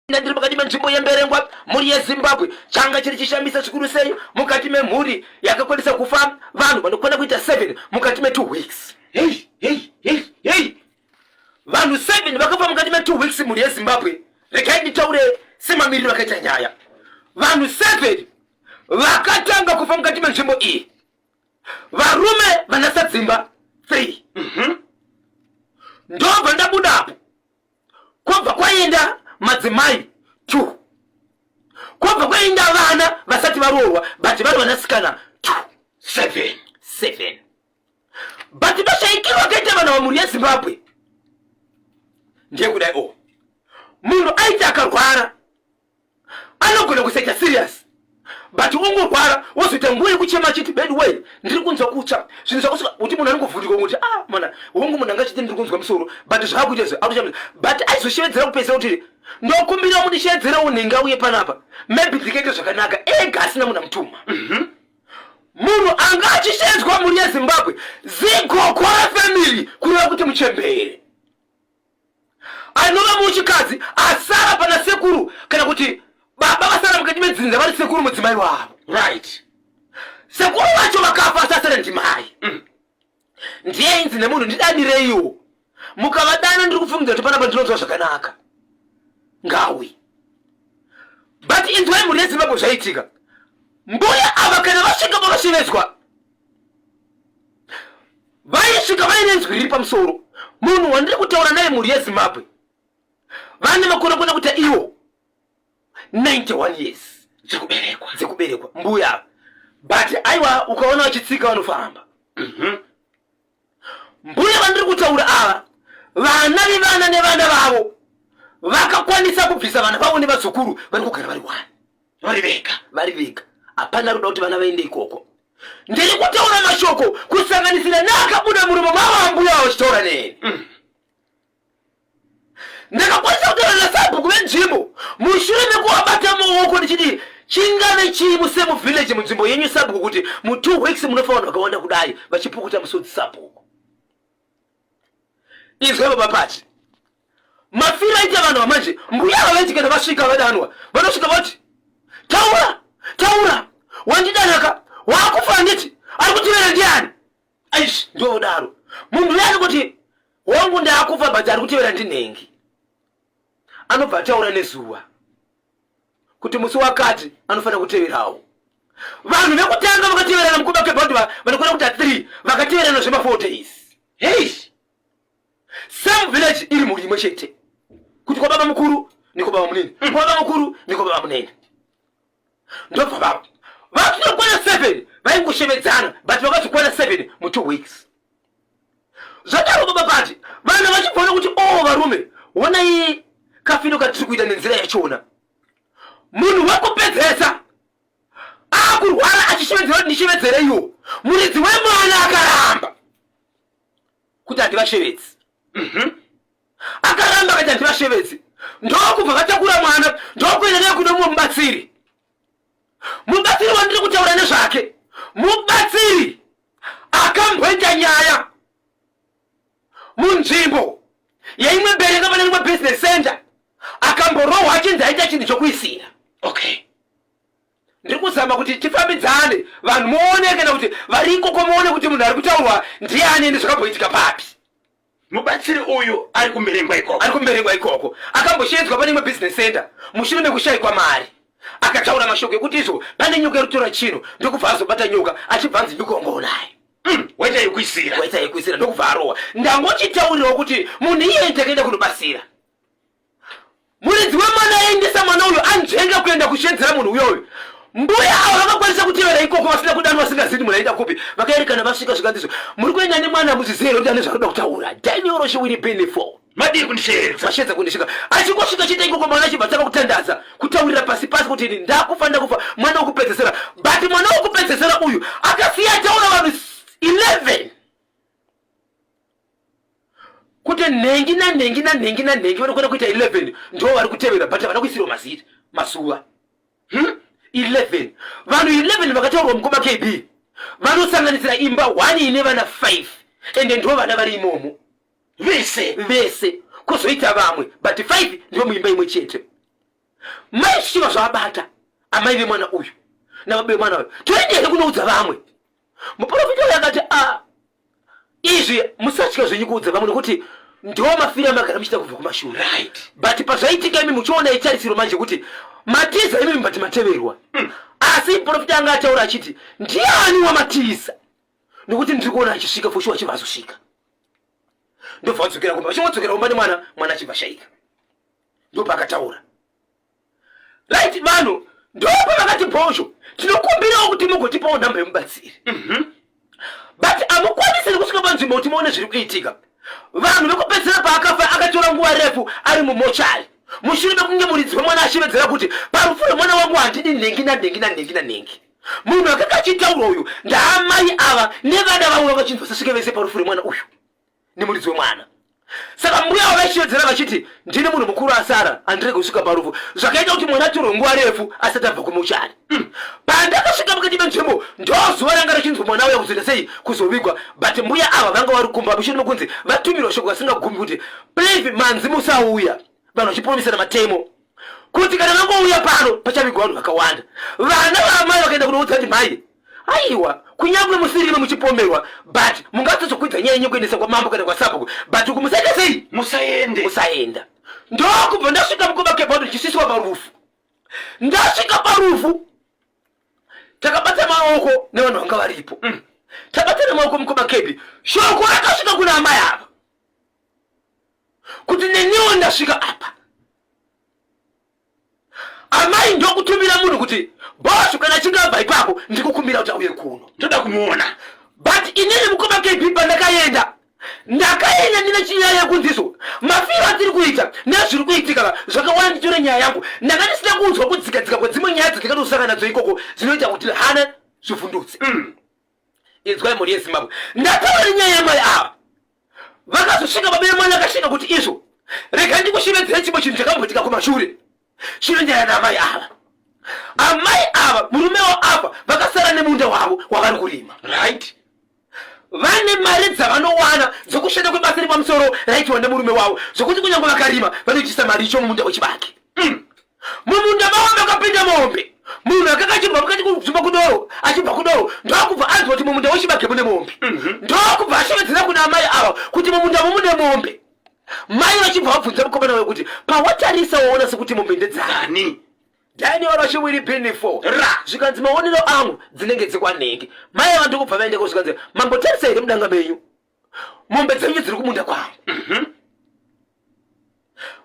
Ndiri mukati menzvimbo yeMberengwa, mhuri yeZimbabwe. Changa chiri chishamisa zvikuru sei mukati memhuri yakakwanisa kufa vanhu vanokwana kuita 7 mukati me2 weeks. Hey, hey, hey, hey. Vanhu 7 vakafa mukati me2 weeks, mhuri yeZimbabwe. Regai nditaure semamiriro akaita nyaya. Vanhu 7 vakatanga kufa mukati menzvimbo iyi. Varume vanasadzimba 3. Ndobva ndabudapo. Kwobva kwaenda madzimai two, kwobva kwaenda vana vasati varoorwa but vari vanasikana two. Seven. Seven. But mashaikiro akaita vana vamhuri yeZimbabwe ndeyekudai o munhu aiti akarwara anogona kusaita serious, but ungorwara wozoita nguva yekuchema achiti, "Bed way, ndiri kunzwa kutsva." Zvinhu zvakusvika kuti munhu anongovhundika kuti, "Ah mana hongu." Munhu anga achiti, "Ndiri kunzwa musoro," but zvaakuita izvo akuchema, but aizoshevedzera kupedzisira kuti, "Ndokumbira mundishevedzerewo nhenga uye panapa, maybe ndikaita zvakanaka." Ega asina munhu amutuma. Munhu anga achishevedzwa, mhuri yeZimbabwe, zigokora family, kureva kuti muchembere anova muchikadzi asara pana sekuru, kana kuti baba vasara mukati medzinza vari sekuru, mudzimai wavo. Sekuru vacho vakafa, asasara ndimai. Ndiye inzi nemunhu, "Ndidanireiwo, mukavadana ndiri kufungidza kuti panapa ndinonzwa zvakanaka ngawi." But inzwai, mhuri yeZimbabwe, zvaitika. Mbuya ava kana vasvika vakashevedzwa, vaisvika vaine nzwi riri pamusoro. Munhu wandiri kutaura naye, mhuri yeZimbabwe, vane makore kuona kuti iwo 91 years dzekuberekwa. Dzekuberekwa mbuya ava, but aiwa, ukaona vachitsika vanofamba. Mbuya vandiri kutaura ava, vana vevana nevana vavo vakakwanisa kubvisa vana vavo nevazukuru, vari kugara vari one. Vari vega. Vari vega, hapana ruda kuti vana vaende ikoko. Ndiri kutaura mashoko kusanganisira neakabuda muromo mavo ambuya vachitaura neni. Ndakakwanisa kutaura nasabhuku venzvimbo mushure mekuvabata muoko ndichiti, "Chingave chii musame village, munzvimbo yenyu, sabhuku, kuti mu2 weeks munofa vanhu vakawanda kudai?" Vachipukuta musodzi sabhuku. Izwe baba pati mafiro aita vanhu vamanje. Mbuya ava vaiti kana vasvika vadanwa, vanosvika voti, "Taura, taura, wandidanaka, waakufa handiti? Ari kutivera ndiani?" Aish, ndodaro munhu uyani kuti, "Wangu, ndaakufa, but ari kutevera ndinhengi." Anobva ataura nezuva kuti musi wakati anofanira kuteverawo. Vanhu vekutanga vakateverana mukuba kebhaundi vanokwana kuita 3, vakateverana zvema4 days. Hei. Same village, iri mhuri imwe chete, kuti kwababa mukuru nekwababa munini, kwababa mukuru nekwababa munini. Ndobva vavo vatinokwana 7 vaingoshevedzana, but vakazokwana 7 mu2 weeks. Zvadaro baba pati vanhu vachibvona kuti, "O varume, honai kafino katiri kuita nenzira yachona." Munhu wekupedzesa akurwara achishevedzera kuti, "Ndishevedzereiwo." Muridzi wemwana akaramba kuti, "Handivashevedzi." Akaramba akati, "Handivashevedzi." Ndokubva vatakura mwana, ndokuenda naye kune mumwe mubatsiri. Mubatsiri wandiri kutaura nezvake, mubatsiri akamboita nyaya munzvimbo yeimwe Mberengwa pane rimwe business center, akamborohwa achinzi aita chinhu chokuisira. Ndiri kuzama kuti tifambidzane, vanhu muone, kana kuti vari ikoko muone kuti munhu ari kutaurwa ndiani, ende zvakamboitika papi. Mubatsiri uyu ari kuMberengwa ikoko? Ari kuMberengwa ikoko. Akamboshevedzwa pane imwe business center mushure mekushayikwa mari. Akataura mashoko ekuti izvo pane nyoka iri chino, ndokubva azobata nyoka, achibva anzi, "Nyoka wanga unayo." Waita yekuisira. Waita yekuisira, ndokubva arohwa. Ndangochitaurirawo kuti munhu iyeye takaenda kunobatsira muridzi wemwana, aendesa mwana uyu anzvenga kuenda kushedzera munhu uyoyo. Mbuya avo vakakwanisa kutevera ikoko vasina kudanwa, vasingazivi munhu aenda kupi. Vakaerekana vasvika, zvikanzizvo, "Muri kuenda nemwana, muzizive here kuti ane zvaanoda kutaura? Daniel Shiwiri Benefo." Madii kundishevedza? Vashedza kundisvika. Achingosvika chete ikoko, mwana achibva tanga kutandaza, kutaurira pasi pasi kuti, "Ini ndakufa, ndakufa." Mwana wekupedzesera, but mwana wekupedzesera uyu akasiya ataura vanhu 11 kuti nhengi nanhengi nanhengi nanhengi vanokwana kuita 11 ndo vari kutevera, but havana kuisirwa mazita, mazuva. 11 vanhu, 11 vakataurwa mukoma KB, vanosanganisira imba 1 ine vana 5, ende ndo vana vari imomo. Vese? Vese, kwozoita vamwe, but 5 ndivo muimba imwe chete. Mai zvichiva zvavabata amai vemwana uyu nababa vemwana uyu, toende here kunoudza vamwe? Muprofita uyu akati, a ah, izvi musatya zvenyu kuudza vamwe nekuti ndo mafiro amagara muchiita kubva kumashure. But pazvaitika imi muchiona itarisiro manje kuti matiza imi but mateverwa. Asi muprofita anga ataura achiti ndiani wamatiza, nekuti ndiri kuona achisvika for sure achibva azosvika. Ndobva vadzokera kumba, vachingodzokera kumba nemwana, mwana achibva ashaika. Ndopaakataura. Right, vanhu ndopa vakati bhozho tinokumbirawo kuti mugotipawo nhamba yemubatsiri. But hamukwanisi kusvika panzvimbo kuti muone zviri kuitika. Vanhu vekupedzisira paakafa akatora nguva refu ari mumochari, mushure mekunge muridzi wemwana ashevedzera kuti parufu rwemwana wangu handidi nhengi nanhengi nanhengi nanhengi. Munhu akanga achitaurwa uyu ndaamai ava nevana vavo vakachinzwa sasvike vese parufu rwemwana uyu nemuridzi wemwana. Saka mbuya avo vaishevedzera vachiti ndini munhu mukuru asara, handirege kusvika parufu, zvakaita kuti mwana atorwe nguva refu asati abva kumuchari. Pandakasvika pakati penzvimbo ndozuva ranga richinzwa mwana uya kuzoita sei kuzovigwa, but mbuya ava vanga vari kumba mushure mekunzi vatumirwa shoko vasingagumi kuti please manzi musauya, vanhu vachipromisana matemo kuti kana vangouya pano pachavigwa vanhu vakawanda. Vana vaamai vakaenda kunoudza kuti mai, aiwa kunyangwe musirime muchipomerwa, but mungatozokwidza nyaya yenyu kuendesa kwamambo kana kwasabhuku, but uku musaita sei, musaende, musaenda. Ndokubva ndasvika mukoma Kebhado ndichisiswa parufu. Ndasvika parufu takabata maoko nevanhu vanga varipo. Tabatana maoko mukoma Kebi, shoko rakasvika kuna amai ava kuti neniwo ndasvika apa. Amai ndokutumira munhu kuti bhoshu kana achinge abva ipapo ndikukumbira kuti auye kuno, ndoda kumuona. But inini mukoma KB pandakaenda, ndakaenda ndine chinyaya yekunziso mafiro atiri kuita nezviri kuitika zvakawanda, nditore nyaya yangu. Ndanga ndisina kuudzwa kudzikadzika kwedzimwe nyaya dzandikatosangana nadzo ikoko dzinoita kuti hana zvivhundutse. Inzwai mhuri yeZimbabwe, ndataura nenyaya yamai ava vakazosvika baba vemwana akasvika kuti izvo rega ndikushevedzere chimwe chinhu chakamboitika kumashure chinoenderana naamai ava. Amai ava murume wavo apa vakasara nemunda wavo wavari kurima. Vane mari dzavanowana dzokushanda kwebasa repamusoro raitiwa nemurume wavo, zvokuti kunyange vakarima vanoitisa mari icho mumunda wechibage. Mumunda mavo makapinda mombe. Munhu akanga achibva mukati kuzvimba kudoro, achibva kudoro ndokubva anzwa kuti mumunda wechibage mune mombe. Ndokubva ashevedzera kuna amai ava kuti mumunda mune mombe. Mai vachibva vabvunza mukomana wayo kuti pawatarisa waona sekuti mombe ndedzani? Daniel Rashiwiri Binifo. Ra. Zvikanzi maonero angu dzinenge dzekwanhenge. Mai ava ndokubva vaenda zvikanzi mambotarisa here mudanga menyu? Mombe dzenyu dziri kumunda kwangu.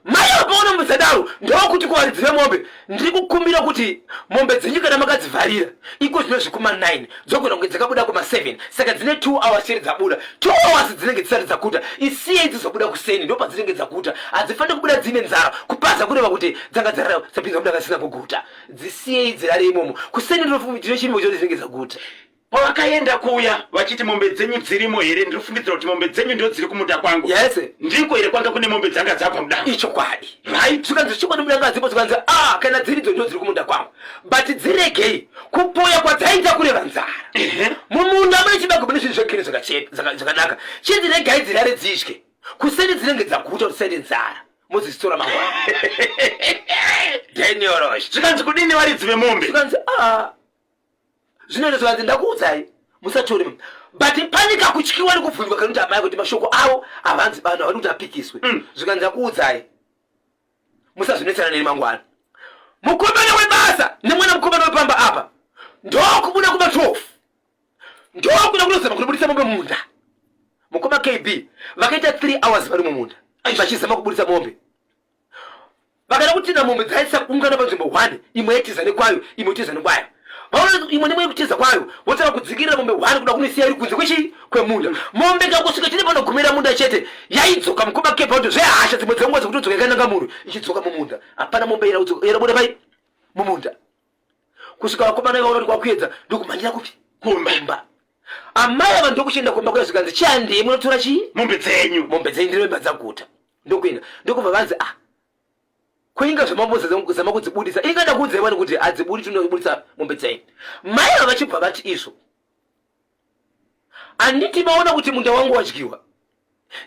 Mai ava paona mombe dzadaro ndokuti kuvaridzi vemombe ndiri kukumbira kuti mombe dzenyu kana makadzivharira iko zvino zvikuma 9 dzogona kunge dzakabuda kuma 7, saka dzine 2 hours chete dzabuda. 2 hours dzinenge dzisati dzaguta, isiyei dzizobuda kuseni ndopadzinenge dzaguta. Hadzifaniri kubuda dzine nzara, kupaza kureva kuti dzanga dzarara dzapinza mudanga dzisina kuguta. Dzisiyei dzirare imomo kuseni, ndine chivimbo chekuti dzinenge dzaguta. Pavakaenda kuuya vachiti mombe dzenyu dzirimo here, ndinofungidzira kuti mombe dzenyu ndo dziri kumunda kwangu. Ndiko here kwanga kune mombe dzanga dzabva mudanga? Ichokwadi. Zvikanzi chokwadi mudanga dzipo, zvikanzi a kana dziridzo ndo dziri kumunda kwangu, but dziregei kupoya kwadzaita kureva nzara. Mumunda mune chibage mune zvinhu zvegere zvakanaka, chinzi regai dzirare dzidye kuseni dzinenge dzaguta kuti dzisaite nzara modzizitora mangwana. Daniel Rosh. Zvikanzi kudini varidzi vemombe? Zvikanzi a zvinoita, zvikanzi ndakuudzai musatore, but pane kakutyiwa nekubvunzwa kanoti amai kuti mashoko avo havanzi vanhu havadi kuti apikiswe. Zvikanzi ndakuudzai musazvinetsana neni mangwana. Mukomana webasa nemwana mukomana wepamba apa ndokubuda kuma 12 ndokuda kunozama kunobudisa mombe mumunda. Mukoma KB, vakaita 3 hours vari mumunda vachizama kubudisa mombe. Vakada kutinda mombe dzaisa kuungana panzvimbo 1, imwe yaitiza nekwayo, imwe itiza nekwayo. Vaona imwe nemwe yekutiza kwayo, votanga kudzikirira mombe 1 kuda kunoisiya iri kunze kwechii kwemunda. Mombe ikangosvika chete panogumira munda chete yaidzoka mukoma kepa kuti zvehasha dzimwe dzenguva dzekutodzoka yakananga munhu ichidzoka mumunda. Hapana mombe irabuda pai mumunda kusvika vakomana vaona kuti kwakuedza ndokumhanyira kupi? Kumba. Amai ava ndokuchienda kumba kuya, zvikanzi chihandei munotora chii? Mombe dzenyu. Mombe dzenyu ndinomba dzaguta. Ndokuenda ndokubva vanzi ah kuinga zvamambozama kudzibudisa, inga ndakuudzai wani kuti hadzibudi, tinobudisa mombe dzenyu. Mai ava vachibva vati izvo handiti maona kuti munda wangu wadyiwa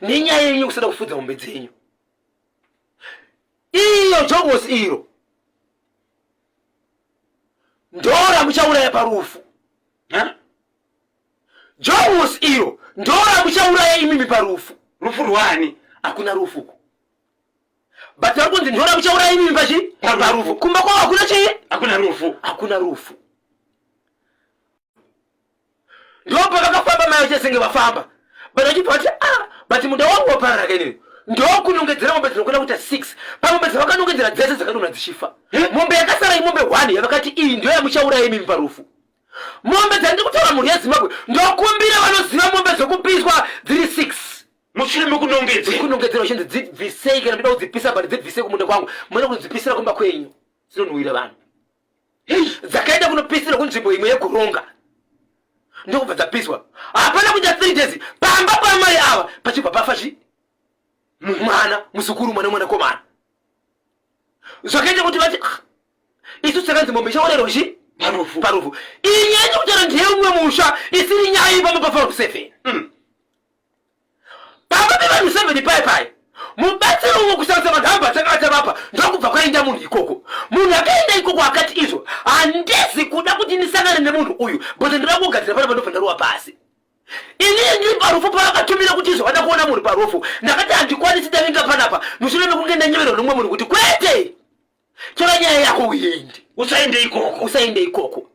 nenyaya yenyu kusada kufudza mombe dzenyu. Iyo jogosi iro. Ndoramuchauraya parufu. Jomus iro ndoramuchauraya imimi parufu. Rufu rwani? Hakuna rufu uko. But vari kunzi ndoramuchauraya imimi pachi? Parufu. Kumba kwavo hakuna chii? Hakuna rufu. Hakuna rufu. Ndopavakafamba mai vachesenge vafamba. But vachibva vati ah, but munda wangu waparara kainini. Ndokunongedzera mombe dzinokwana kuita 6. Pamombe dzavakanongedzera dzese dzakadonha dzichifa. Mombe yakasara imombe 1 yavakati iyi ndiyo yamuchauraya imimi parufu. Mombe dzandiri kutaura mhuri yeZimbabwe ndokumbira vanoziva mombe dzekupiswa dziri 6. Mushure mekunongedzera. Kunongedzera uchinzi dzibvisei kana ndoda kudzipisa but dzibvisei kumunda kwangu. Moenda kudzipisira kumba kwenyu. Dzinonhuwira vanhu. Dzakaenda kunopisira kunzvimbo imwe yegoronga. Ndokubva dzapiswa. Hapana kuita 3 days pamba pamai ava pachibva pafa chi mwana muzukuru mwana mwanakomana. Zvakaita kuti vati ah, isu takanzi mombe ichaorerwa chi parufu. Parufu. Iyi nyaya yekutaura ndeyemumwe musha isiri nyaya yepamba pavanhu 7. Pamba pevanhu 7 pai pai mubatsiri umwe kusanganisa manhamba atakanga tavapa ndokubva kwaenda munhu ikoko. Munhu akaenda ikoko akati izvo handizi kuda kuti ndisangane nemunhu uyu but ndinoda kugadzira panapa ndobva ndarowa pasi. Inini ndiri parufu pavakatumira kuti izvo vada kuona munhu parufu ndakati handikwanisi ndavinga panapa mushure mekunge ndanyeverwa nomumwe munhu kuti kwete tora nyaya yako uende. Usaende ikoko. Usaende ikoko.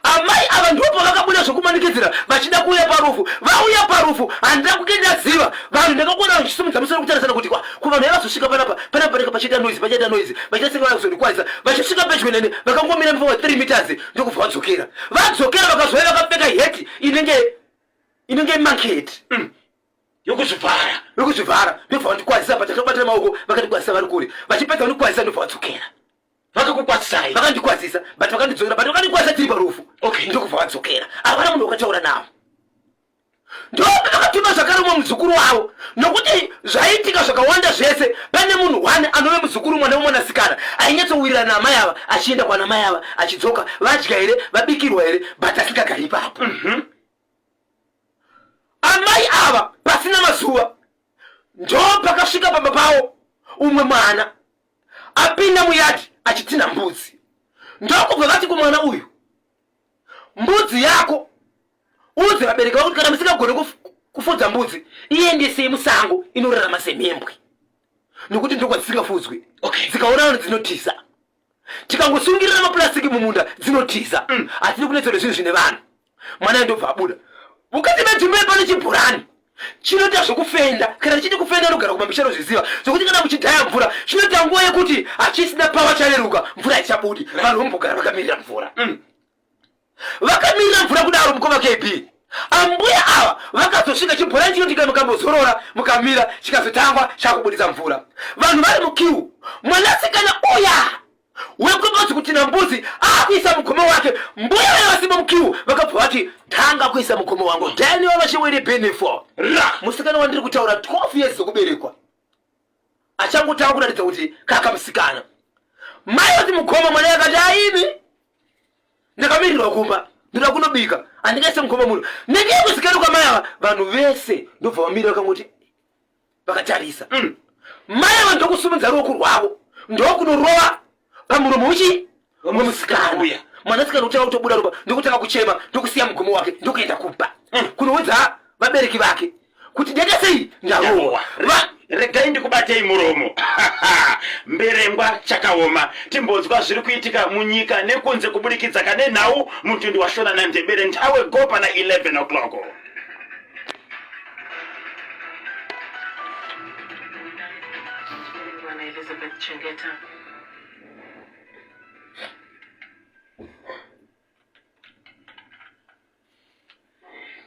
Amai ava ndipo pavakabuda zvekumanikidzira vachida kuuya parufu. Vauya parufu handina kunge ndaziva vanhu ndakakuona vachisimudza musoro kutarisana kuti kwa kuvanhu vavazosvika panapa panapa panenge pachiita noise pachiita noise vachiita senge vaya kuzondikwadza vachisvika pedyo neni vakangomira mufamba 3 meters ndokubva vadzokera. Vadzokera vakazouya vakapfeka heti inenge monkey hat. Yokuzvivhara. Yokuzvivhara ndobva vandikwazisa but takabatana maoko vakandikwazisa vari kure vachipedza vandikwazisa ndobva vadzokera. Vakakukwazisai? Vakandikwazisa but vakandidzokera but vakandikwazisa tiri parufu. Ndokubva vadzokera. Havana munhu wakataura navo. Ndobva vakatuma zvakare umwe muzukuru wavo nokuti zvaiitika zvakawanda zvese pane munhu one anove muzukuru mwana wemwanasikana ainyatsowirirana naamai ava achienda kwana mai ava achidzoka vadya here vabikirwa here but asingagari ipapo. Amai ava pasina mazuva ndo pakasvika pamba pavo umwe mwana apinda muyadhi achitinha mbudzi ndokubva vati kumwana uyu mbudzi yako udze vabereki vako kuti kana musingagone kufudza mbudzi iendesei musango inorarama semhembwe nokuti ndokwadzisingafudzwi. Dzikaona vanhu dzinotiza tikangosungirira mapurasitiki mumunda dzinotiza. Hatidi kunetswa nezvinhu zvine vanhu. Mwana ndobva abuda mukati medzimba pane chibhorani chinoita zvekufenda kana chiti kufenda anogara kumamisha anozviziva zvekuti kana muchidhaya mvura chinoita nguva yekuti hachisina pawa chareruka mvura haichabudi vanhu vombogara vakamirira mvura. Vakamirira mvura kudaro mukoma KB ambuya ava vakazosvika chibhorani chinoti kana mukambozorora mukamira chikazotangwa chakubudisa mvura vanhu vari mukiu mwanasikana uya wekumbodzi kuti nambuzi akuisa mugomo wake mbuya vaya vasimo mukiu vakabva vati tanga kuisa mugomo wangu Daniel vachiwiri benefo Ra. Musikana wandiri kutaura 12 years dzekuberekwa achangotanga kuratidza kuti kaka musikana mai vati mugomo mwana akati aimi ndakamirirwa kumba ndoda kunobika handingaise mugomo muno ndingekusikana kwamai ava vanhu vese ndobva vamira vakangoti vakatarisa. Mai ava ndokusumudza ruoko rwavo ndokunorova pamuromo wechi wemusikana. Uya. Mwanasikana kutanga kutobuda ropa ndokutanga kuchema ndokusiya mugomo wake ndokuenda kumba kunoudza vabereki vake kuti ndaita sei ndarohwa. Regai ndikubatei muromo. Mberengwa chakaoma timbonzwa zviri kuitika munyika nekunze kubudikidza kane nhau mutundi washona naNdebele ntawe go pana 11 o'clock. Elizabeth Chengeta.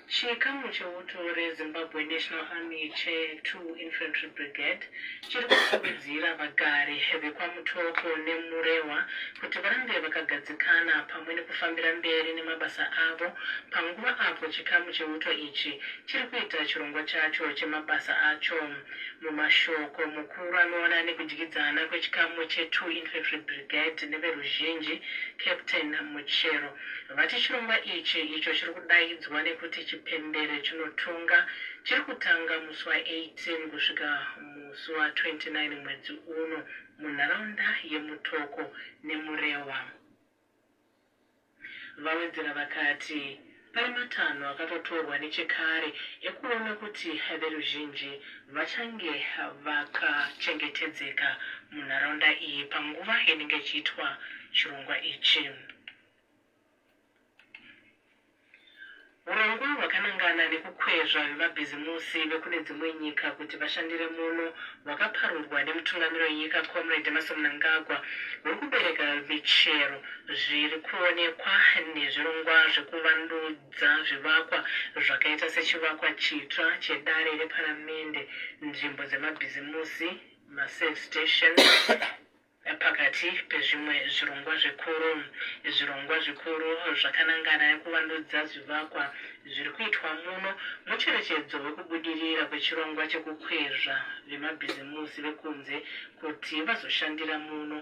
Chikamu cheuto reZimbabwe National Army che2 Infantry Brigade chiri kukurudzira vagari vekwaMutoko neMurewa kuti varambe vakagadzikana pamwe nekufambira mberi nemabasa avo panguva apo chikamu cheuto ichi chiri kuita chirongwa chacho chemabasa acho. Mumashoko mukuru anoona nekudyidzana kwechikamu che2 Infantry Brigade neveruzhinji Captain Muchero vati chirongwa ichi icho chiri kudaidzwa nekuti chipembere chinotunga chiri kutanga musi wa18 kusvika musi wa29 mwedzi uno munharaunda yeMutoko neMurewa. Vawedzera vakati pane matanho akatotorwa nechekare ekuona kuti veruzhinji vachange vakachengetedzeka munharaunda iyi panguva inenge ichiitwa chirongwa ichi. Hurongwa hwakanangana nekukwezva vemabhizimusi vekune dzimwe nyika kuti vashandire muno hwakaparurwa nemutungamiri wenyika Comrade Emmerson Mnangagwa huri kubereka michero zviri kuonekwa nezvirongwa zvekuvandudza zvivakwa zvakaita sechivakwa chitsva chedare reparamende, nzvimbo dzemabhizimusi, maserve station Pakati pezvimwe zvirongwa zvikuru, zvirongwa zvikuru zvakanangana nekuvandudza zvivakwa zviri kuitwa muno mucherechedzo wekubudirira kwechirongwa chekukwezva vemabhizimusi vekunze kuti vazoshandira muno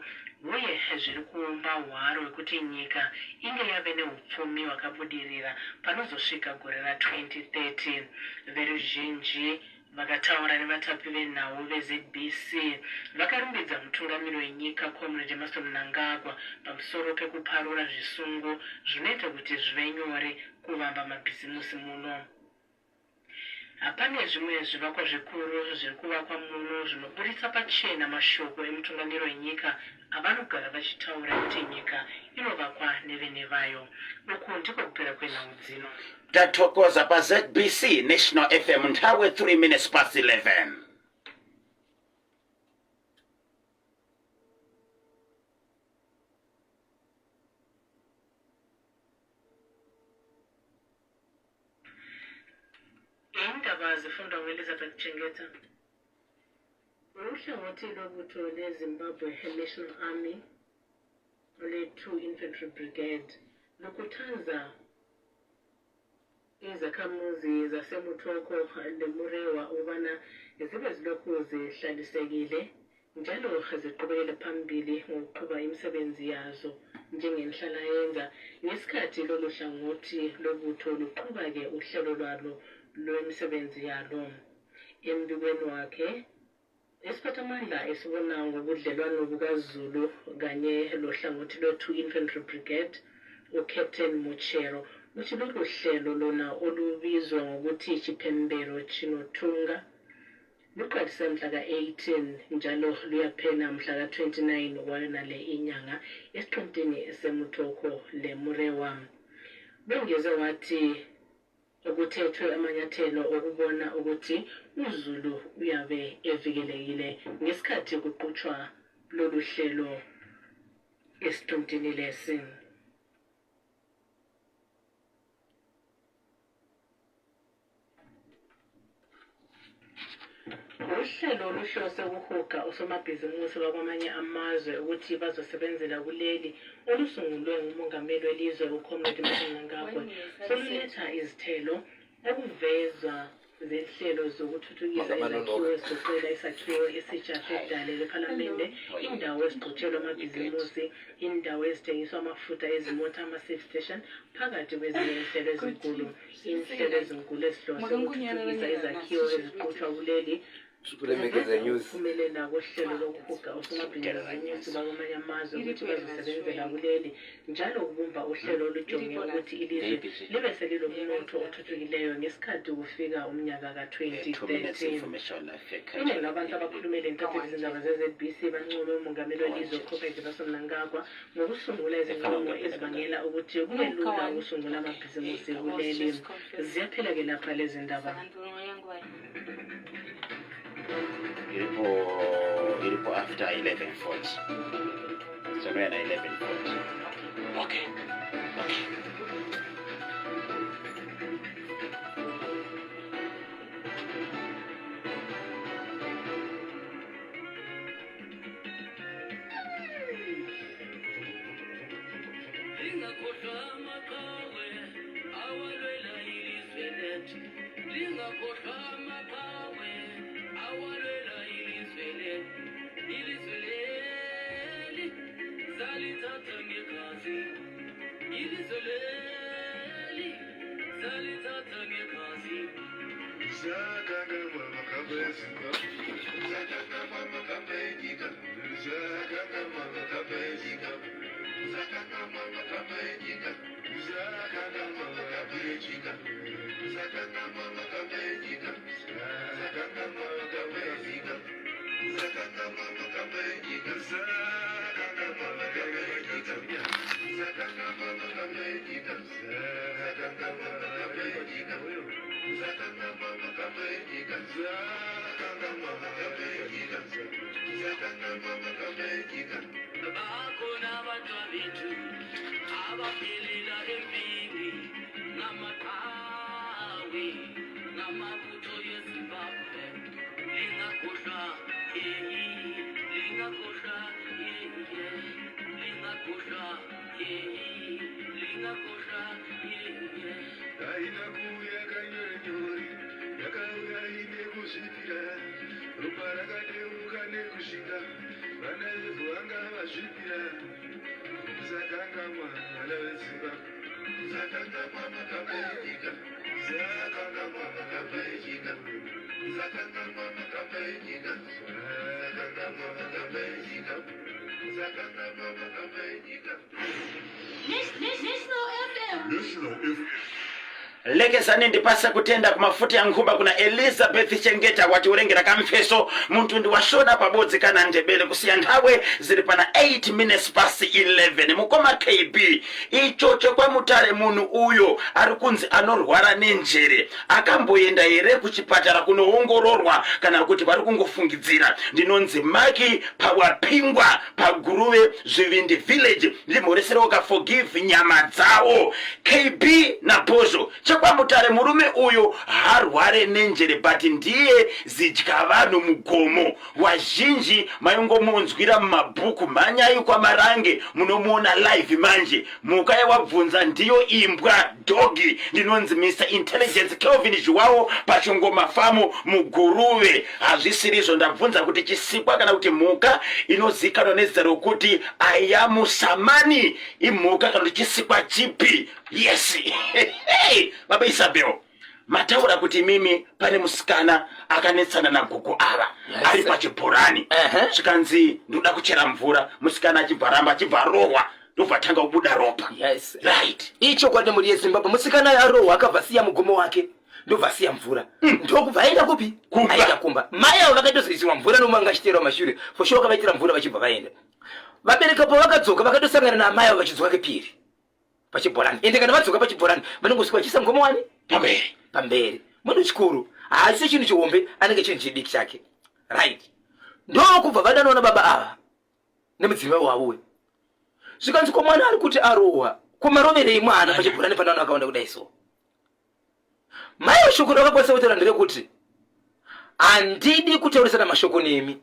uye zviri kuumba hwaro hwekuti nyika inge yave neupfumi hwakabudirira panozosvika gore ra2030. Veruzhinji Vakataura nevatapi venhau veZBC vakarumbidza mutungamiri wenyika Comrade Emmerson Mnangagwa pamusoro pekuparura zvisungo zvinoita kuti zvive nyore kuvamba mabhizimusi muno. Hapane zvimwe zvivakwa zvikuru zviri kuvakwa muno zvinoburitsa pachena mashoko emutungamiri wenyika avanogara vachitaura ekuti nyika inovakwa nevene vayo. Uku ndiko kupera kwenhau dzino. Tathokoza paZBC National FM nthawe 3 minutes past 11. Indaba zifundwa ngu-Elizabeth Chengeta. Uhlangothi lwebutho le-Zimbabwe National Army olwe-2 Infantry Brigade lukhuthaza izakhamuzi zaseMutoko leMurewa ukubana zibe zilokhu zihlalisekile njalo ziqhubekele phambili ngokuqhuba imisebenzi yazo njengenhlalayenza ngesikhathi lolu hlangothi lobutho luqhuba-ke uhlelo lwalo lwemisebenzi yalo. Embikweni wakhe, isiphathamandla esibona ngobudlelwano bukazulu kanye lohlangothi lwe-2 Infantry Brigade, uCaptain Muchero, uthi lolu hlelo lona olubizwa ngokuthi Chipembero Chinotunga luqalise mhla ka-18 njalo luyaphela mhla ka-29 wayonale inyanga esiqintini seMutoko leMurewa. Wengeze wathi Kuthethwe amanyathelo okubona ukuthi uzulu uyabe evikelekile ngesikhathi kuqhutshwa lolu hlelo esiqintini lesi. Uhlelo oluhlose ukuhuga osomabhizimusi bakwamanye amazwe ukuthi bazosebenzela kuleli olusungulwe ngumongameli welizwe uComrade Emmerson Mnangagwa soluletha izithelo okuvezwa zinhlelo zokuthuthukisa izakhiwo ezigoqela isakhiwo esitsha sedale lephalamende, indawo ezigqotshelwa amabhizimusi, indawo ezithengiswa amafutha ezimota, ama-safe station, phakathi kwezinye inhlelo ezinkulu. Inhlelo ezinkulu ezihlose ukuthuthukisa izakhiwo eziqhutshwa kuleli Kulemekeza news. Ukuphumelela kohlelo lokuhuga osomabhizinisi bakwamanye amazwe ukuthi bazosebenzela kuleli njalo ukubumba uhlelo olujonge ukuthi ilizwe libe selilomnotho othuthukileyo ngesikhathi kufika umnyaka ka-2030. Inengi labantu abakhulume lentatheli zindaba ze-ZBC bancome umongameli welizwe uComrade Emmerson Mnangagwa ngokusungula izinqumo ezibangela ukuthi kube lula ukusungula amabhizimusi kuleli. Ziyaphela ke lapha lezi ndaba. Iripo iripo after 11:40. Somewhere na 11:40. Okay. Okay. Lingakhohlwa amaqhawe awalwela ilizwe lethu. Lingakhohlwa amaqhawe awalwela ilizwe lethu. Ilizwe leli salithatha ngegazi. Ilizwe leli salithatha ngegazi. Bakhona abantwabethu abaphelela empini ngamaqhawe ngamabutho yeZimbabwe lingakhohlwa yeyi lingakhohlwa yeye lingakhohlwa yeyi lingakhohlwa yeye Haina kuuya kanyore-nyore, yakauya ine kuzvipira. Ropa rakadeuka nekusvika, vana vevhu vanga vazvipira. Musakangamwa vana veZimbabwe, musakangamwa makamba enyika, musakangamwa makamba enyika, musakangamwa makamba enyika, musakangamwa makamba enyika, musakangamwa makamba enyika. National FM. National FM. Lekezani ndipase kutenda kumafuti ya nkhuba kuna Elizabeth Chengeta watiurengera kamfeso mutundu washona pabodzi kana Ndebele kusiya nthawe ziri pana 8 minutes past 11. Mukoma KB, icho chekwamutare munhu uyo ari kunzi anorwara nenjere akamboenda here kuchipatara kunoongororwa kana kuti vari kungofungidzira? Ndinonzi Maki pawapingwa paGuruve Zvivindi Village, ndimhoreserewo ka Forgive nyama dzawo. KB naBhozho chekwamutare murume uyo harware nenjere but ndiye zidya vanhu mugomo. Wazhinji maingomunzwira mumabhuku, mhanyai kwaMarange munomuona live manje. Mhuka yawabvunza ndiyo imbwa, doggy. Ndinonzi Mr Intelligence Kelvin Zhuwawo pachingoma famu muGuruve. Hazvisirizvo, ndabvunza kuti chisikwa kana kuti mhuka inozikanwa nezita rokuti Ayamusamani imhuka kana kuti chisikwa chipi? Yes. Hey, Baba Isabel, mataura kuti mimi pane musikana akanetsana nagogo ava. Yes. Ari pachibhorani. Zvikanzi ndoda kuchera mvura, musikana achibva ramba, achibva rohwa, ndobva tanga kubuda ropa. Yes. Right. Ichokwadi mhuri yeZimbabwe, musikana arohwa akabva siya mugomo wake, ndobva asiya mvura, ndokubva aenda kupi? Kumba. Aenda kumba. Mai avo vakatozoisirwa mvura nomanga achiteerwa mashure, for sure vakavaitira mvura vachibva vaenda. Vabereki apo vakadzoka vakatosangana naamai avo vachidzoka kepiri pachibhorani. Ende kana vadzoka pachibhorani vanongosvika vachiisa mugomo wani pamberi. Pamberi. Munhu chikuru haasi chinhu chihombe, anenge chinhu chidiki chake. Right. Ndokubva vadanwa nababa ava nemudzimai wavo uyu. Zvikanzi ko mwana ari kuti arohwa, ko maroverei mwana pachibhorani pane vanhu vakawanda kudai so? Mai shoko rakakwanisa kutaura nderekuti handidi kutaurisana mashoko nemi,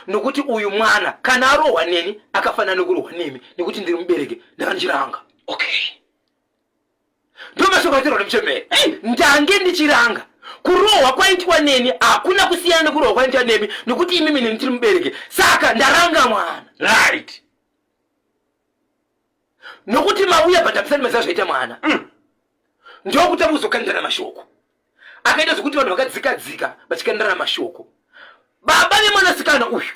nokuti uyu mwana kana arohwa neni akafanana nekurohwa nemi, nekuti ndiri mubereki, ndanga ndichiranga. Okay. Ndo mashoko aitaurwa nemuchembere. Hey, ndange ndichiranga. Kurohwa kwaitwa neni hakuna kusiyana nekurohwa kwaitwa nemi, nekuti imimi neni tiri mubereki, saka ndaranga mwana. Right. Nokuti mauya but hamusati maziva zvaita mwana. Ndokutanga kuzokandirana mashoko akaita zvekuti vanhu vakadzika-dzika vachikandirana mashoko. Baba vemwanasikana uyu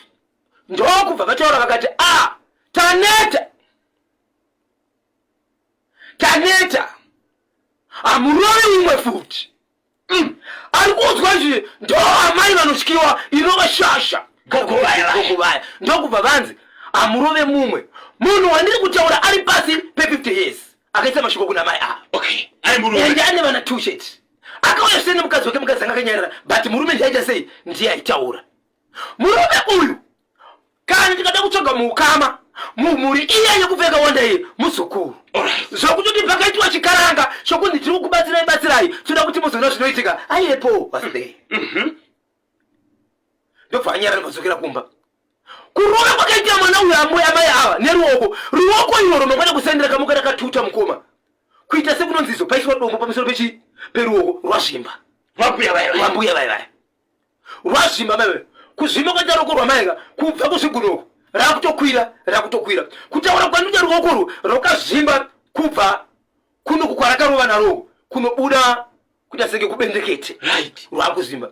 ndokubva vataura vakati, a taneta, taneta, hamurovi umwe futi. Ari kuudzwa izvi ndo amai vanotyiwa inova shasha Gogo vaya vaya. Gogo vaya ndokubva vanzi hamurove mumwe munhu wandiri kutaura ari pasi pe50 years akaisa mashoko kuna mai ava. Okay. Ari murume. Ende ane vana 2 chete. Akauya sei nemukadzi wake, mukadzi anga akanyarara, but murume ndiye aita sei, ndiye aitaura. Murume uyu kana tikada kutsvaga muukama mumhuri iya yekubva yakawanda iyi, muzukuru. Alright. Zvokutoti pakaitwa chikaranga chokunzi tiri kukubatsirai batsirai, toda kuti muzoona zvinoitika, aiyepo was there. Ndobva anyarara vadzokera kumba. Kurova kwakaita mwana uyu ambuya amai ava neruoko, ruoko iroro mangwana kusendera kamuka rakatuta mukoma, kuita sekunonzi izo paiswa dombo pamusoro pechi peruoko rwazvimba. Rwambuya vaya vaya. Rwambuya vaya vaya. Rwazvimba mai vaya. Kuzvimba kwaita ruoko rwamai ka kubva kuzvigunoko rakutokwira, rakutokwira. Kutaura kwandinoita ruoko urwu rwakazvimba kubva kuno kwarakarova narwo kunobuda kuita senge kubendekete. Right. Rwakuzvimba.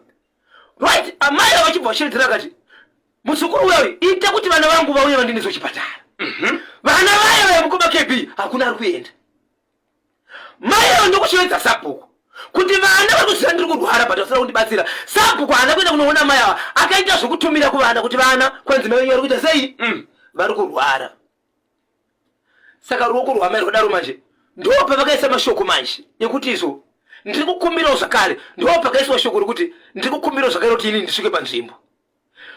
Right, amai ava vachibva vachiredzera akati muzukuru uya uyu ita kuti vana vangu vauye vandinizwe kuchipatara. Vana vaya vaya mukoma KB hakuna ari kuenda. Mai ava ndokushevedza sabhuku. Kuti vana vari kuziva ndiri kurwara but vasina kundibatsira. Sabhuku haana kuenda kunoona mai ava, akaita zvekutumira kuvana kuti vana kwanzi mai venyu vari kuita sei? Vari kurwara. Saka ruoko rwamai rwadaro manje ndo pavakaisa mashoko manje ekuti izvo ndiri kukumbirawo zvakare, ndo pakaiswa shoko rekuti ndiri kukumbirawo zvakare kuti ini ndisvike panzvimbo.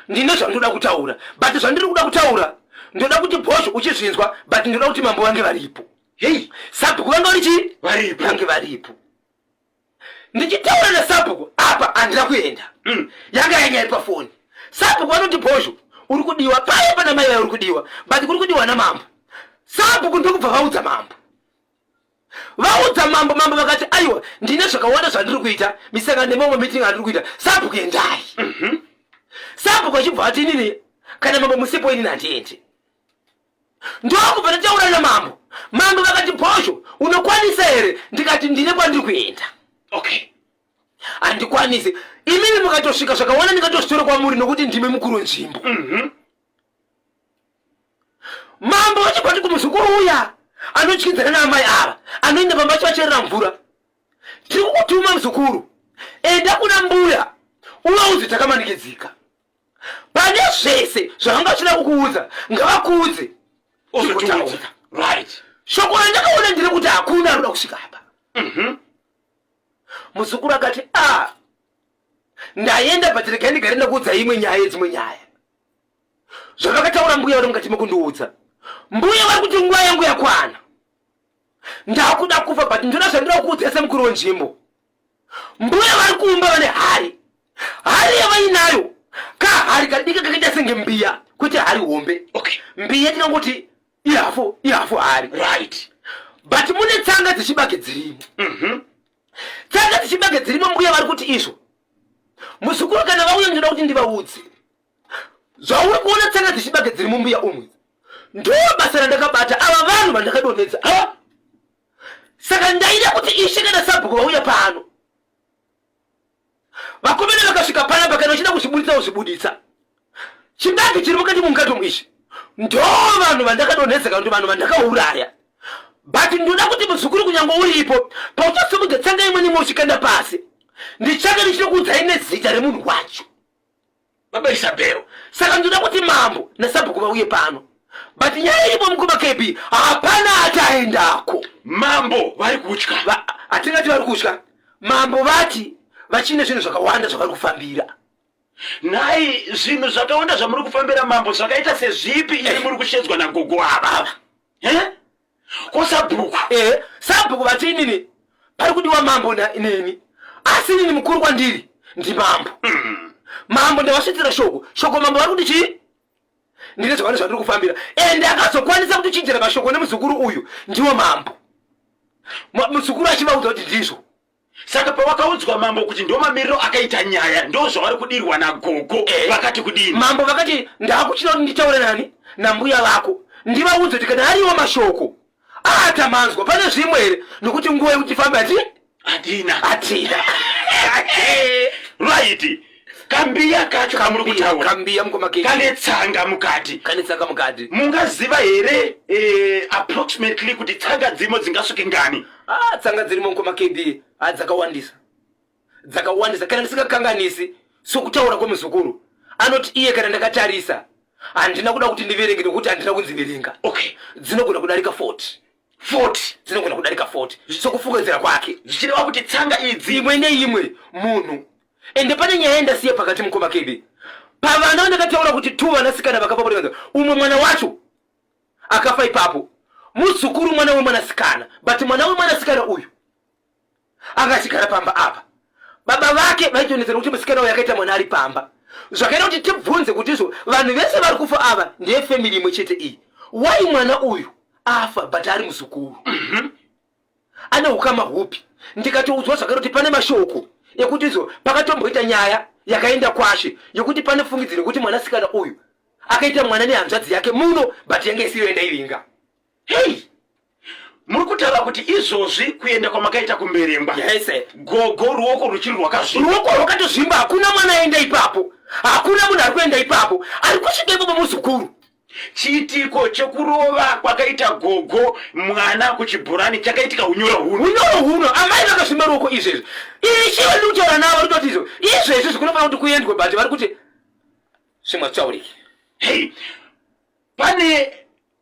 Ndine zvandinoda kutaura, but zvandiri kuda kutaura ndoda kuti Bhozho uchizvinzwa, but ndoda kuti mambo vange varipo. Hei, sabhuku vange vari chii? Varipo. Vange varipo. Ndichitaura nasabhuku apa handina kuenda. Yanga yanyaya pafoni. Sabhuku vanoti Bhozho uri kudiwa paya pana mai vaya uri kudiwa, but kuri kudiwa namambo. Sabhuku ndokubva vaudza mambo. Vaudza mambo, mambo vakati aiwa ndine zvakawanda zvandiri kuita, misangano nemamwe meeting andiri kuita, sabhuku endai. Sabhuku achibva ati inini kana mambo musipo inini handiendi. Ndokubva ndataura namambo. Mambo vakati Bhozho unokwanisa here? Ndikati ndine kwandiri kuenda. Okay. Handikwanisi. Imimi mukatosvika zvakawanda ndingatozvitora kwamuri nokuti ndimi mukuru wenzvimbo. Mambo vachibva vati kumuzukuru uya anotyidzana naamai ava anoenda pamba achivacherera mvura, tiri kukutuma muzukuru, enda kuna mbuya uvaudze takamanikidzika. Pane zvese zvavanga vachida kukuudza ngavakuudze Ozotiudza. Right. Shoko randakaona nderekuti hakuna anoda kusvika apa. Muzukuru akati a ndaenda but regai ndigare ndakuudza imwe nyaya yedzimwe nyaya. Zvavakataura mbuya vari mukati mekundiudza. Mbuya vari kuti nguva yangu yakwana, ndakuda kufa, but ndoda zvandoda kukuudza semukuru wenzvimbo. Mbuya vari kuumba vane hari, hari yavainayo kahari kadiki kakaita senge mbiya, kwete hari hombe. Okay. Mbiya tinongoti ihafu ihafu hari. Right. But mune tsanga dzechibage dzirimo. Tsanga dzechibage dzirimo. Mbuya vari kuti izvo muzukuru kana vauya ndinoda kuti ndivaudze zvauri kuona tsanga dzechibage dziri mumbuya umwe ndo basa randakabata ava vanhu vandakadonhedza ava. Saka ndaida kuti ishe kana sabhuku vauya pano, vakomana vakasvika panapa, kana vachida kuzvibuditsa vozvibuditsa. Chibage chiri mukati mumukati umu ichi ndo vanhu vandakadonhedza kana kuti vanhu vandakauraya. But ndoda kuti muzukuru kunyange uripo pauchasimudza tsanga imwe nemwe uchikanda pasi, ndichange ndichinokuudzai nezita remunhu wacho. Baba Isabel. Saka ndoda kuti mambo nasabhuku vauye pano, but nyaya iripo mukoma KB, hapana ataendako. Mambo vari kutya. Hatingati vari kutya. Mambo vati vachine zvinhu zvakawanda zvavari kufambira. Nhai, zvinhu zvakawanda zvamuri kufambira mambo zvakaita sezvipi imi muri kushedzwa nagogo ava? Ko sabhuku? Sabhuku vati inini pari kudiwa mambo neni, asi inini mukuru kwandiri ndimambo. Mambo ndavasvitsira shoko, shoko mambo vari kuti chii? Ndine zvakawanda zvandiri kufambira, ende akazokwanisa kutichinjira mashoko nemuzukuru uyu ndiwo mambo. Muzukuru achivaudza kuti ndizvo. Saka pavakaudzwa mambo kuti ndo mamiriro akaita nyaya, ndo zvavari kudirwa nagogo, vakati kudini? Mambo vakati ndakuchida kuti nditaure nani nambuya vako, ndivaudze kuti kana ariwo mashoko atamanzwa pane zvimwe here, nokuti nguva yekuti tifambe hatina. Hatina. Right. Kambiya kacho kamuri kutaura kambiya mukoma Keke. Kane tsanga mukati. Kane tsanga mukati. Mungaziva here approximately kuti tsanga dzimo dzingasvike ngani? Tsanga dzirimo mukoma KB dzakawandisa, dzakawandisa. Kana ndisingakanganisi sokutaura kwemuzukuru anoti iye, kana ndakatarisa handina kuda kuti ndiverenge nekuti handina kunzi verenga. Okay. Dzinogona kudarika 40. 40. Dzinogona kudarika 40 sokufungidzira kwake, zvichireva kuti tsanga idzi imwe neimwe munhu. Ende pane nyaya yandasiya pakati mukoma KB, pavana ndakataura kuti 2 vanasikana vakafa kurenza, umwe mwana wacho akafa ipapo muzukuru mwana wemwanasikana, but mwana wemwanasikana uyu anga achigara pamba apa, baba vake vaitonetsera kuti musikana uyu akaita mwana ari pamba. Zvakaita kuti tibvunze kuti izvo vanhu vese vari kufa ava ndeyefamily imwe chete iyi, why mwana uyu afa but ari muzukuru? Ane ukama hupi? Ndikatoudzwa zvakare kuti pane mashoko ekuti izvo pakatomboita nyaya yakaenda kwashe yekuti pane fungidziro yekuti mwanasikana uyu akaita mwana nehanzvadzi yake muno, but yange isiyo yandaivinga. Hei, muri kutaura kuti izvozvi kuenda kwamakaita kuMberengwa, Yes. gogo ruoko ruchiri rwakazvimba? Ruoko rwakatozvimba. Hakuna mwana aenda ipapo, hakuna munhu ari kuenda ipapo. Ari kusvika ipapo muzukuru. Chiitiko chekurova kwakaita gogo mwana kuchibhorani chakaitika unyoro huno. Unyoro huno, amai vakasvimba ruoko izvezvi. Ishe vari kutaura navo vari kutoti izvo izvezvi zvikunofanira kuti kuendwe, but vari kuti zvimwe hazvitauriki. Hey, pane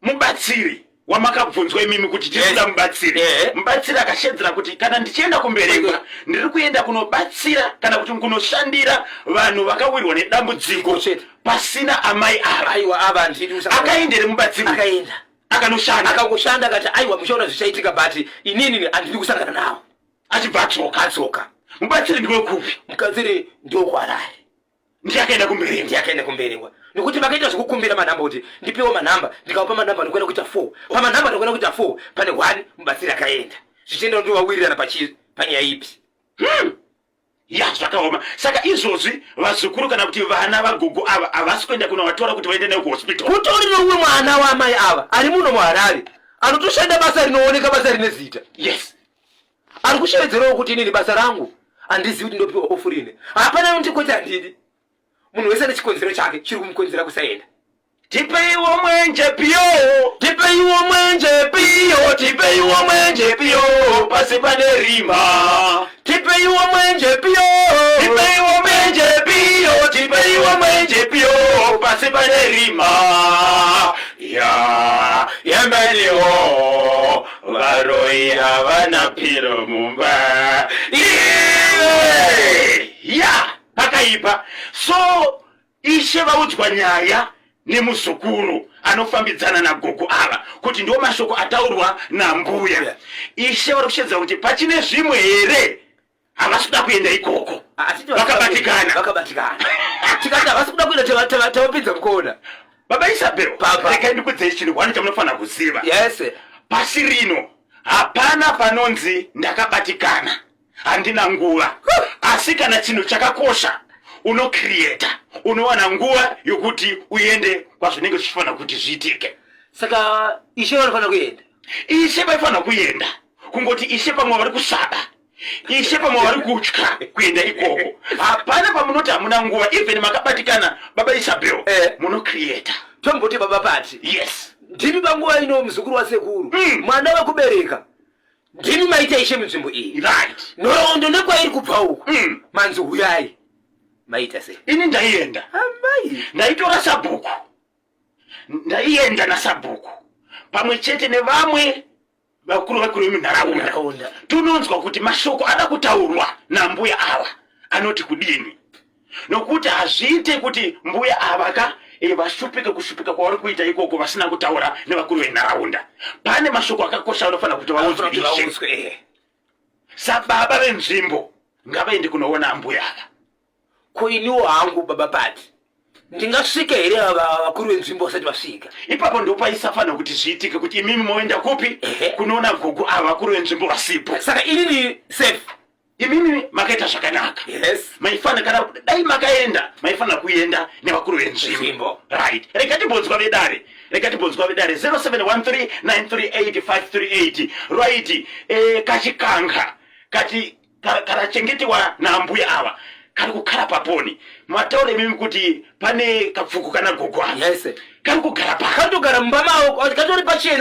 mubatsiri wamakabvunzwa imimi kuti tiri kuda mubatsiri. Mubatsiri akashedzera kuti kana ndichienda kuMberengwa ndiri kuenda kunobatsira kana kuti kunoshandira vanhu vakawirwa nedambudziko Chete. Pasina amai ava. Aiwa, ava handidi kusangana. Akaendere mubatsiri? Akaenda. Akanoshanda. Akangoshanda akati aiwa, muchaona zvichaitika, but inini handidi kusangana navo. Achibva atsoka. Atsoka. Mubatsiri ndiwekupi? Mubatsiri ndewekuHarare. Ndiye akaenda kuMberengwa. Ndiye akaenda kuMberengwa nekuti vakaita zvekukumbira manhamba kuti ndipewo manhamba. Ndikavapa manhamba ndikuenda kuita 4 pamanhamba, ndikuenda kuita 4 pane 1 mubatsiri akaenda, zvichienda kuti vawirirana panyaya ipi. Ya, zvakaoma. Saka izvozvi vazukuru kana kuti vana vagogo ava havasi kuenda kunovatora kuti vaende nayo kuhospital? Kutori neumwe mwana waamai ava ari muno muHarare anotoshanda basa rinooneka, basa rine zita. Ari kushevedzerawo kuti inini basa rangu handizivi kuti ndopiwa off rini. Hapana unoti kwete, handidi. Munhu wese ane chikonzero chake chiri kumukonzera kusaenda. Tipeiwo mwenje piyo. Tipeiwo mwenje piyo, tipeiwo mwenje piyo. Pasi pane rima. Tipeiwo mwenje piyo. Tipeiwo mwenje piyo, tipeiwo mwenje piyo, pasi pane rima. Ya yembeniwo varoi havana piro mumba iwe. Ya, pakaipa. So ishe vaudzwa nyaya nemuzukuru anofambidzana nagogo ava kuti ndiwo mashoko ataurwa nambuya. Ishe vari kushedzera kuti pachine zvimwe here, havasi kuda kuenda ikoko. Vakabatikana. Vakabatikana. Tikati havasi kuda kuenda, tavapinza mukona. Baba Isabel. Papa. Regai ndikudzei chinhu hwani chamunofanira kuziva. Pasi rino hapana panonzi ndakabatikana, handina nguva. Asi kana chinhu chakakosha, unocreata, unowana nguva yokuti uende kwazvinenge zvichifanira kuti zviitike. Saka ishe vanofanira kuenda. Ishe vaifanira kuenda. Kungoti ishe pamwe vari kusaba, ishe pamwe vari kutya kuenda ikoko. Hapana pamunoti hamuna nguva. Even makabatikana, baba Isabel, munocreata. Tomboti baba Pati, Yes. Ndimi panguva ino muzukuru wasekuru, mwana wekubereka. Ndimi maita ishe munzvimbo iyi. Nhoroondo nekwairi kubva uku, manzi huyai, maita sei? Ini ndaienda. Amai. Ndaitora sabhuku, ndaienda nasabhuku pamwe chete nevamwe vakuru vakuru vemunharaunda. Munharaunda. Tinonzwa kuti mashoko ada kutaurwa nambuya ava anoti kudini, nokuti hazviite kuti mbuya ava ka vashupike kushupika kwavari kuita ikoko vasina kutaura nevakuru venharaunda. Pane mashoko akakosha anofanira kuti vaudzwe ishe. Vaudzwe. Sababa venzvimbo ngavaende kunoona ambuya ava. Ko iniwo hangu baba Pati, ndingasvike here vakuru venzvimbo vasati vasvika? Ipapo ndopaisafanira kuti zviitike, kuti imimi moenda kupi? Kunoona gogo ava vakuru venzvimbo vasipo. Saka inini safe? Imimi makaita zvakanaka. Maifanira, kana dai makaenda, maifanira kuenda nevakuru venzvimbo. Nzvimbo. Right, rega timbonzwa vedare, rega timbonzwa vedare. 0713938538. Right, kachikanga kati karachengetiwa nambuya ava kari kukara paponi. Mataura imimi kuti pane kapfuku kana gogo ava kari kugara pa Katogara mumba mavo, katori pachena.